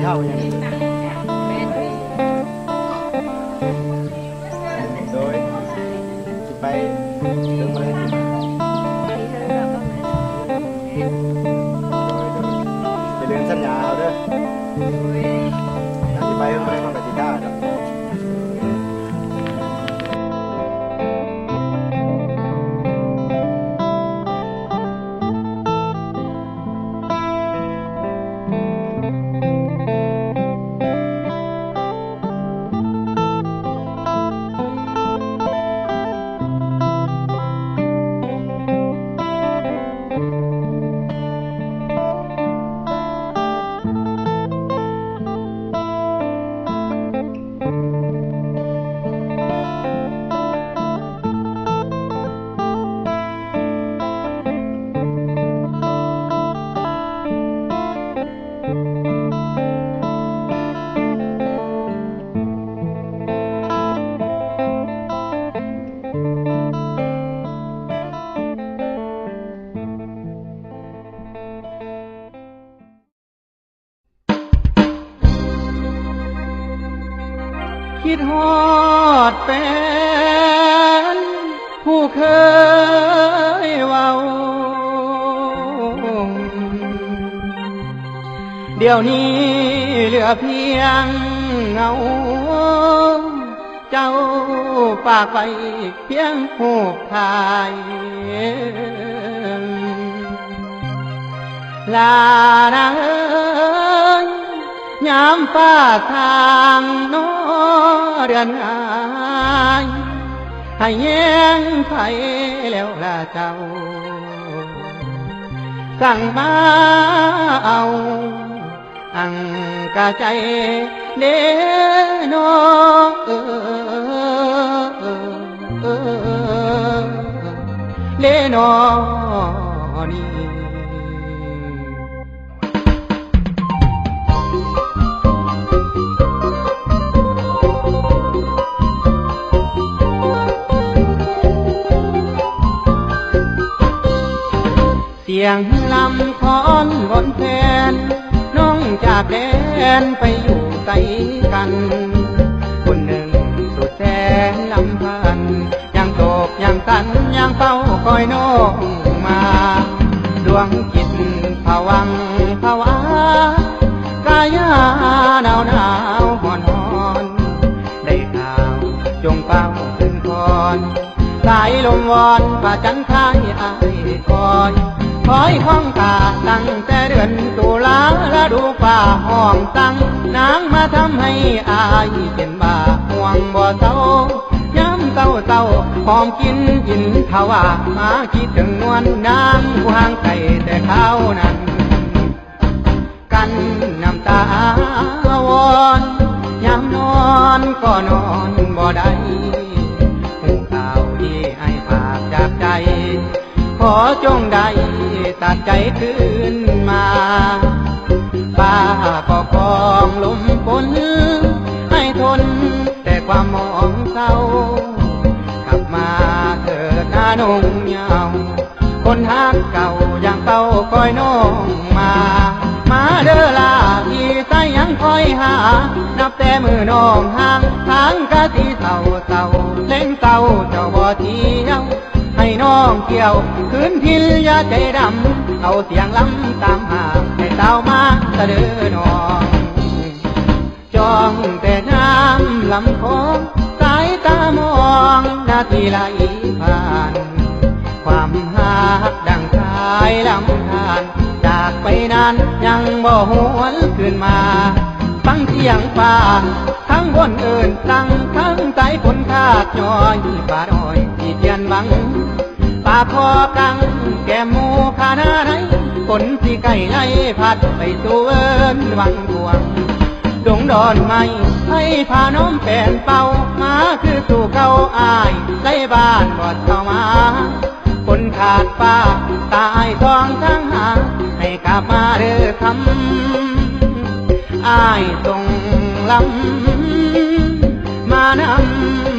ເຂົ້າຫຍັງ? ແມ່ນ ໂດຍ ຊິໄປເຖິງມື້ໃດ? ໂດຍ ໂດຍ ຢ່າລືມສັນຍາເອົາເດີ. ໂດຍ ຊິໄປເຖິງມື້ໃດ ຂ້ອຍກະຊິຖ້າດອກ. ຄິດຮອດແຟນຜູ້ເຄີຍເວົ້າ ດຽວນີ້ເຫຼືອພຽງເງົາ ເຈົ້າຝາກໄວ້ພຽງຮູບຖ່າຍ. ລານາເອີຍ ຍາມຟ້າສາງໜໍເດືອນຫາຍ ໃຫ້ແຍງໃຜແລ້ວລະເຈົ້າ ສັ່ງມາເອົາ ອັງກະໃຈເດນໍ ເອີ ເອີ ເອີ ເອີ ເດນໍນີ້. ສຽງລຳຄອນວອນແຄນ ນ້ອງຈາກແດນໄປຢູ່ໃສກັນ ຄົນໜຶ່ງສຸດແສນລຳພັນ ຍ່າງໂສກຍ່າງສັນຍ່າງເສົ້າຄອຍນ້ອງມາ ດວງຈິດພະວັງພະວາ ກາຍາໜາວໜາວຮ້ອນຮ້ອນ ໄດ້ຂ່າວຈົ່ງຟ້າວຄືນຄອນ ສາຍລົມວອນພະຈັນຄາຍອ້າຍຄອຍ ຄອຍຄອງກາຕັ້ງແຕ່ເດືອນຕຸລາ ລະດູຟ້າຮ້ອງສັ່ງ ນາງມາທຳໃຫ້ອ້າຍເປັນບ້າ ຫ່ວງບໍ່ເຊົາ ຍາມເຊົ້າເຊົ້າ ຫອມກິ່ນອິນທະວາ ມາຄິດເຖິງນວນນາງ ຜູ້ຫ່າງໄກແຕ່ຄາວນັ້ນ ກັ້ນນ້ຳຕາວອນ ຍາມນອນກໍນອນບໍ່ໄດ້ ຮູ້ຂ່າວທີ່ອ້າຍພາກຈາກໃຈ ຂໍຈົ່ງໄດ້ຕັດໃຈຄືນມາ ຟ້າກໍຄອງລົມຝົນ ໃຫ້ທົນແຕ່ຄວາມໝອງເສົ້າ ກັບມາເທີດນາໜຸ່ມເຍົາ ຄົນຮັກເກົ່າຢ່າງເກົ່າຄອຍນ້ອງມາ ມາເດີລາ ພີ່ຊາຍຍັງຄອຍຫາ ນັບແຕ່ມື້ນ້ອງຫ່າງ ທາງກະຊິເສົ້າເສົ້າ ແລງເຊົ້າເຈົ້າບໍ່ທ່ຽວ ໃຫ້ນ້ອງທ່ຽວຄືນຖິ່ນຢ່າໃຈດຳ ເອົາສຽງລຳຕາມຫາ ໃຫ້ສາວມາສະເດີນ້ອງ ຈ້องแต่น้ำลำคลอง สายตามองนาทีไหลผ่าน ความฮักดั่งสายลำธาร จากไปนานยังบ่หวนคืนมา ฟังเสียงฟ้าทั้งบนเอิ้นสั่ง ทั้งสายฝนขาดย้อย ฟ้าน้อยที่เทียนหวัง ปากคอกังแก้มหมู่คณะไหน ฝนสิใกล้ไล่พัดไปสู่เอิ้นวังทวง ดงดอนไม้ให้พาน้อมแปนเป่า มาคือสู่เก่าอ้าย ไล่บ้านบอดเข้ามา ฝนขาดฟ้าตายทองทางหา ให้กลับมาเด้อคำ อ้ายส่งลำมานำ